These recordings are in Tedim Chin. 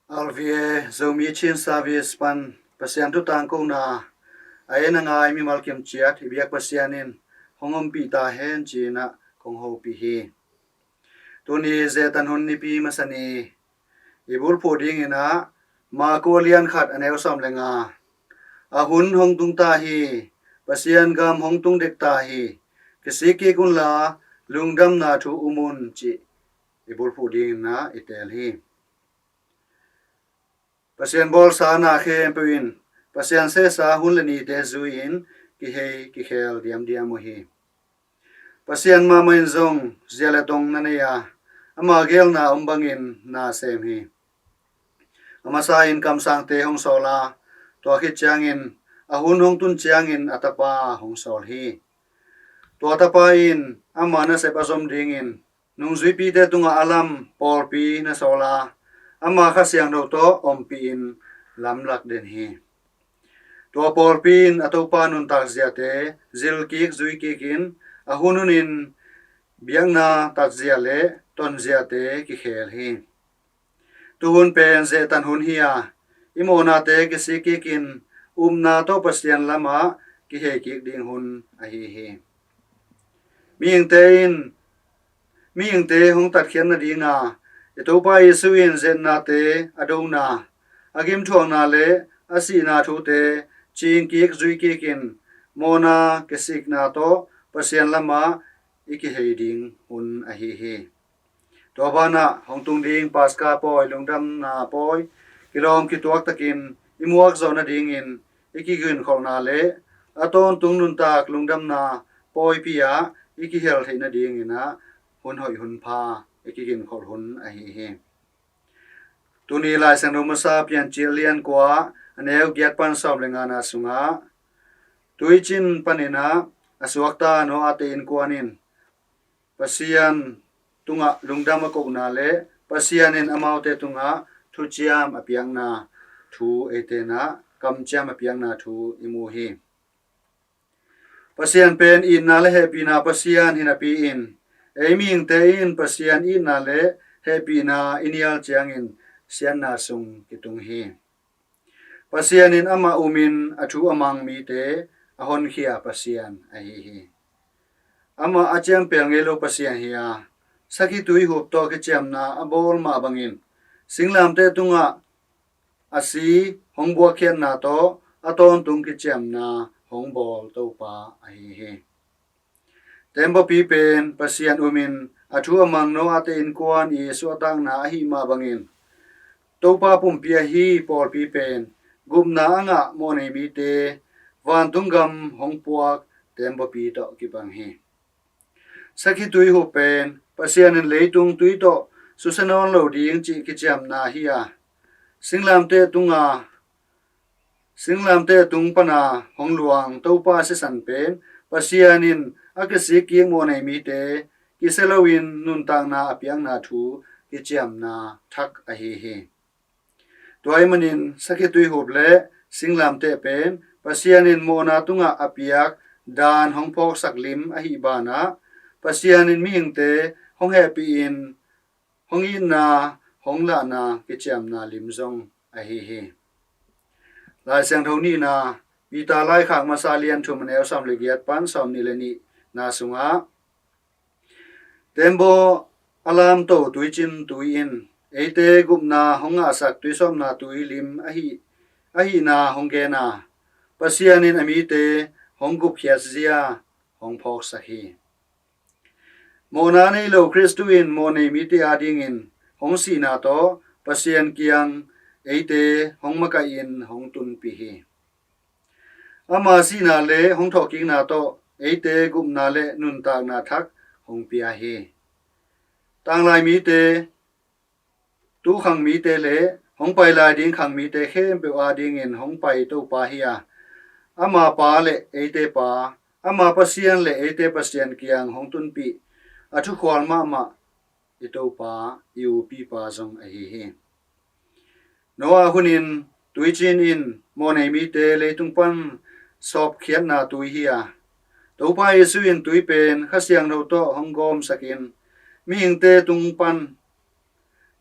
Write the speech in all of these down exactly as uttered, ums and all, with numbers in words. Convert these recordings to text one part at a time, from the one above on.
R V A Zomi Chin Service pan Pasian thu tangkona a en a ngai mimal kimciat i biak Pasian in hong ompih ta hen ci-in ah kong hopih hi. Tuni Zetan hun nipi masa ni i bulphuh dingin ah Marko a lian khat a neu sawm le nga. A hun hong tung ta hi, Pasian gam hong tung dek ta hi, kisik kik unla lungdamna thu um un cih i bulphuh dingin ah i teel hi. Pasian bawlsa na khempeuh in Pasian sehsa hun le nite zui-in kihei kikhel diamdiam uh hi. Pasian mahmah in zong zia le tong na nei a, ama geelna om bangin na sem hi. A masa in kamsangte hong sawl a, tua khit ciangin a hun hong tun ciangin a tapa hong sawl hi. Tua tapa in ama nasep a zom dingin nungzuipite tungah a lam pawlpi na sawl a, ama Kha Siangtho tawh ompihin lamlak den hi. Tua pawlpi in a Topa nuntak ziate zilkik zuikik in a hunhunin biakna tatzia le tonziate kikhel hi. Tuhun pen Zetan hun hi a, i mawhnate kisik kik in upna tawh Pasian lamah kihei kik ding hun ahi hi. Mihingte in mihingte hong tatkhiat nadinga i Topa Jesu in zetnate a dona, a gimthuakna le a sihna thute cingkik zuikik in mawhna kisikna tawh Pasian lamah i kihei ding hun ahi hi. Tua banah hong tung ding Paska pawi, lungdamna pawi kilawm kituak takin i muak zawh nadingin i kiginkholhna le a tawntung nuntak lungdamna pawipi ah i kihel theih nadingin ah hun hoih hun pha i kiginkholh hun ahi hi. Tuni Lai Siangtho masa Piancil lian kua a neu giat pan sawm le ngana sungah tuicin panin ah a suakta Noah-te innkuan in Pasian tungah lungdam a kohna le Pasian in amaute tungah thuciam a piakna thu eite in ah kamciam a piakna thu i mu hi. Pasian pen itna le hehpihna Pasian hi napi-in ei mihingte in Pasian itna le hehpihna i nial ciangin siatna sung kitung hi. Pasian in amah umin a thu a mang mite a honkhia Pasian ahi hi. Amah a ciampel ngei lo Pasian hi a, sakhi tui hup tawh kiciamna a bawl mah bangin singlamteh tungah a si hong buakkhiatna tawh a tawntung kiciamna hong bawl Topa ahi hi. Tembaw pi pen Pasian umin a thu a mang Noah-te innkuan i suahtakna ahi mah bangin Topa pumpi ahi pawlpi pen gupna a ngah mawhnei mite vantung gam hong puak tembaw pi tawh kibang hi. Sakhi tui hup pen Pasian in leitung tui tawh susia nawn lo ding cih kiciamna hi a, singlamteh tunga singlamteh tung pana hong luang Topa sisan pen Pasian in a kisik kik mawhnei mite kisia loin nuntakna a piakna thu kiciamna thak ahi hi. Tua ahih manin sakhi tui hup le singlamteh pen Pasian in mawhna tungah a piak dan hong phawksak lim ahi banah Pasian in mihingte hong hehpih in hong itna hong lahna kiciamna lim zong ahi hi. Lai Siangtho nihna Peter laikhak masa lian thum a neu sawm le giat pan sawm nih le nihna sungah tembaw a lamto tuicin tui in eite gupna hong ngahsak tuisawpna tui lim ahi ahihna hong gen a, Pasian in a mite hong gupkhiat zia hong phawksak hi. Mawhna nei lo Khristu in mawhnei mite adingin hong sihna tawh Pasian kiang eite hong makaih in hong tunpih hi. Ama sihna le hong thawhkikna tawh eite gupna le nuntakna thak hong pia hi. Tanglai mite, tukhang mite le hong pai lai ding khang mite khempeuh adingin hong pai Topa hi a, ama Pa le eite Pa, ama Pasian le eite Pasian kiang hong tunpih a thukhual mahmah i Topa i upipa zong ahi hi. Noah hunin tuicin in mawhnei mite leitung pan sawpkhiatna tui hi a, Topa Jesu in tui pen Kha Siangtho tawh hong gawmsakin mihingte tung pan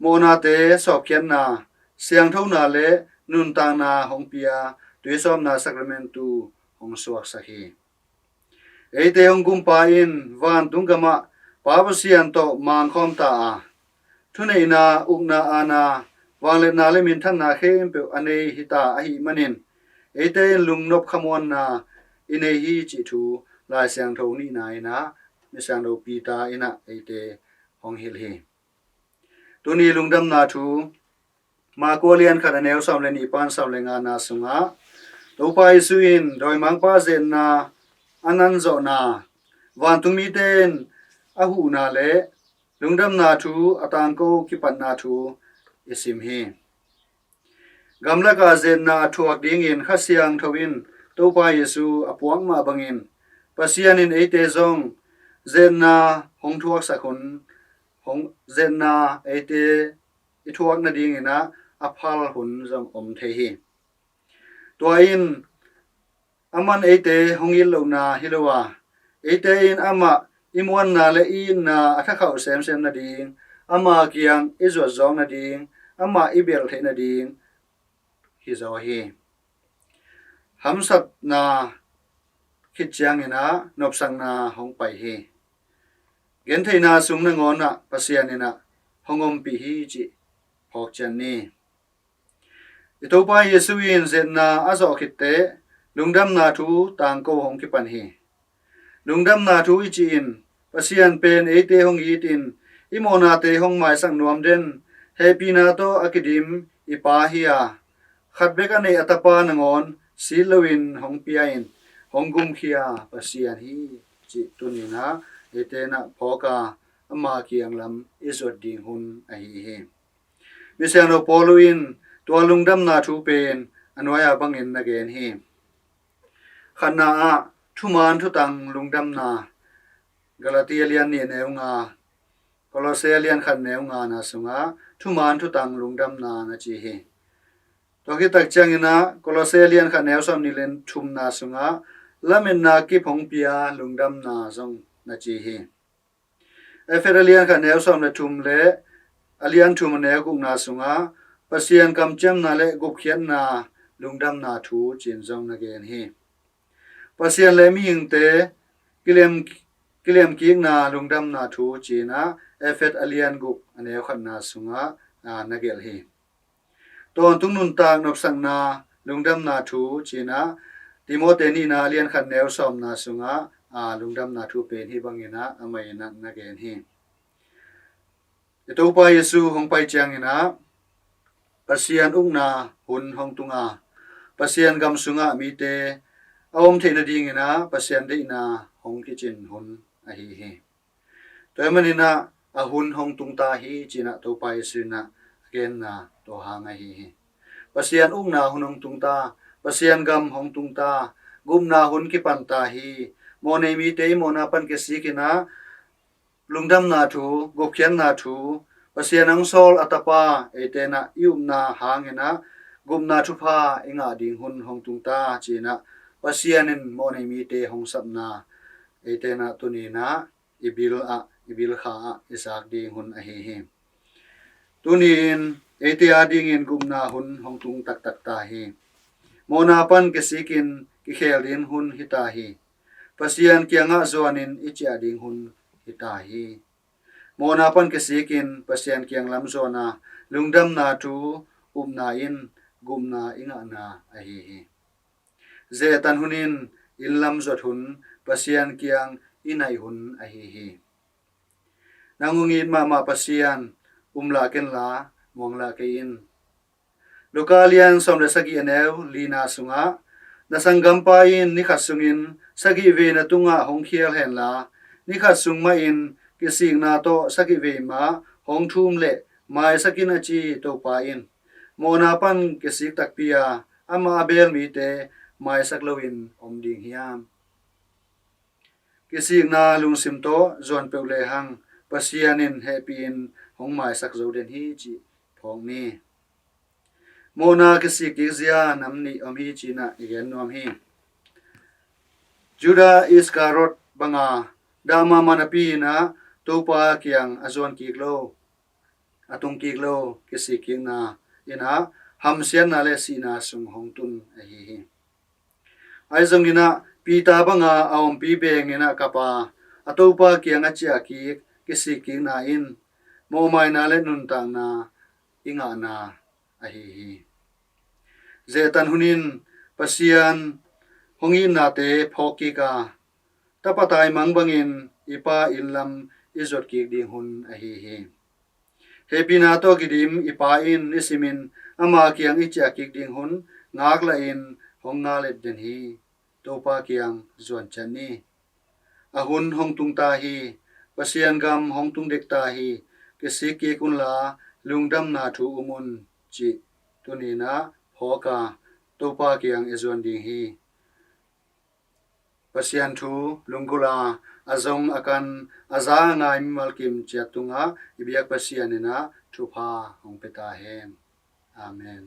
mawhnate sawpkhiatna siangthona le nuntakna hong pia tuisawpna sakramentu hong suaksak hi. Eite hong gumpa in vantung gamah Pa Pasian tawh mangkhawm ta a, thuneihna, ukna, aana, vangliatna le minthanna khempeuh a nei hita ahih manin eite in lungnop khamuanna i nei hi cih thu Lai Siangtho nihna in ah, Misiangtho Peter in ah eite hong hilh hi. Tuni lungdamna thu, Marka lian khat a neu sawm le nih pan sawm le ngana sungah Topa Jesu in dawimangpa zetna a nan zawhna, vantung mite in a huhna le lungdamna thu a tangko kipatna thu i sim hi. Gamlakah zetna a thuak dingin Kha Siangtho in Topa Jesu a puak mah bangin Pasian in eite zong zetna hong thuaksak hun, hong zetna eite i thuak nadingin ah a phal hun zong om thei hi. Tua in aman eite hong it lohna hi lo a, eite in amah i muanna le i itna a thakhauh semsem nading, ama kiang i zuat zawk nading, amah i belh theih nading hi zaw hi. Hamsatna khit ciangin ah nopsakna hong pai hi. Gentheihna sung nangawn ah Pasian in ah hong ompih hi cih phawk cian ni. I Topa Jesu in zetna a zawh khitteh lungdamna thu tangko hong kipan hi. Lungdamna thu i cih in Pasian pen eite hong it in i mawhnate hong maisak nuam den, hehpihna tawh a kidim i Pa hi a, khat bek a neih a Tapa nangawn sit loin hong pia in hong gumkhia Pasian hi cih tuni-in ah eite in ah phawk a, ama kiang lam i zuat ding hun ahi hi. Misiangtho Paul in tua lungdamna thu pen a nuai-a bangin na gen hi. Khatna ah thuman thutang lungdamna, Galatia lian nih a neu nga, Kolose lian khat neu ngana sungah thuman thutang lungdamna na ci hi. Tua khit tak ciangin ah Kolose lian khat neu sawm nih le thumna sungah lametna kip hong pia lungdamna zong na ci hi. Efesa lian khat neu sawm le thum le a lian thum a neu gukna sungah Pasian kamciamna le gupkhiatna lungdamna thu ci-in zong na gen hi. Pasian le mihingte kilem, kilemkikna lungdamna thu ci-in ah Efesa a lian guk a neu khatna sungah, aa, na gelh hi. Tawntung nuntak nopsakna lungdamna thu ci-in ah Timote nihna a lian khat neu sawmna sungah, aa, lungdamna thu pen hih bangin ah amah in ah na gen hi. I Topa Jesu hong pai ciangin ah Pasian ukna hun hong tung a, Pasian gam sungah mite a om theih nadingin ah Pasian deihna hong kicin hun ahi hi. Tua ahih manin ah a hun hong tung ta hi ci-in ah Topa Jesu in ah a genna tua hang ahi hi. Pasian ukna hun hong tung ta, Pasian gam hong tung ta, gupna hun kipan ta hi. Mawhnei mite i mawhna pan kisikin ah lungdamna thu, gupkhiatna thu, Pasian hong sawl a Tapa eite in ah i upna hangin ah gupna thupha i ngah ding hun hong tung ta ci-in ah Pasian in mawhnei mite hong sapna eite in ah tuni-in ah i bil ah, i bil kha ah i zak ding hun ahi hi. Tuni-in eite adingin gupna hun hong tung taktak ta hi. Mawhna pan kisikin kikhel ding hun hi ta hi. Pasian kiangah zuanin i ciah ding hun hi ta hi. Mawhna pan kisikin Pasian kiang lam zuan a, lungdamna thu, upna in gupna i ngahna ahi hi. Zehtan hun in inn lam zuat hun, Pasian kiang i naih hun ahi hi. Nang hong it mahmah Pasian, um lah ken la, muang lah kei in. Luka lian sawm le sagih a neu lina sungah, na sanggampa in ni khat sungin sagih vei na tungah hong khial hen la, ni khat sung mahin kisikna tawh sagih vei mah hong thum leh maisak in a ci Topa in. Mawhna pan kisik takpi a, amah a beel mite maisak loin om ding hiam? Kisikna lungsim tawh zuan peuh lehang Pasian in hehpih in hong maisak zo den hi cih phawk ni. Mawhna kisik kik zia nam nih om hi ci-in ah i gen nuam hi. Judah Iskariot banga dah mahmah napi-in ah Topa kiang a zuan kik lo, a tung kik lo, kisik kikna in ah hamsiatna le sihna sung hong tun ahi hi. Ahi zongin ah Peter banga a ompih bengin ah kap a, a Topa kiang a ciahkik kisikkikna in mawhmaina le nuntakna i ngahna ahi hi. Zehtan hun in Pasian hong itnate phawkkik a, tapa taimang bangin i Pa inn lam i zuatkik ding hun ahi hi. Hehpihna tawh kidim i Pa in i simin ama kiang i ciahkik ding hun ngaklah in hong ngallet den hi. Topa kiang zuan ciat ni. A hun hong tung ta hi. Pasian gam hong tung dek ta hi. Kisikkik unla lungdamna thu um un, cih tuni-in ah phawk a, Topa kiang i zuan ding hi. Pasian thu lunggulh a, a zong a kan, a za a ngai mimal kim ciat tungah i biak Pasian in ah thupha hong pia ta hen. Amen.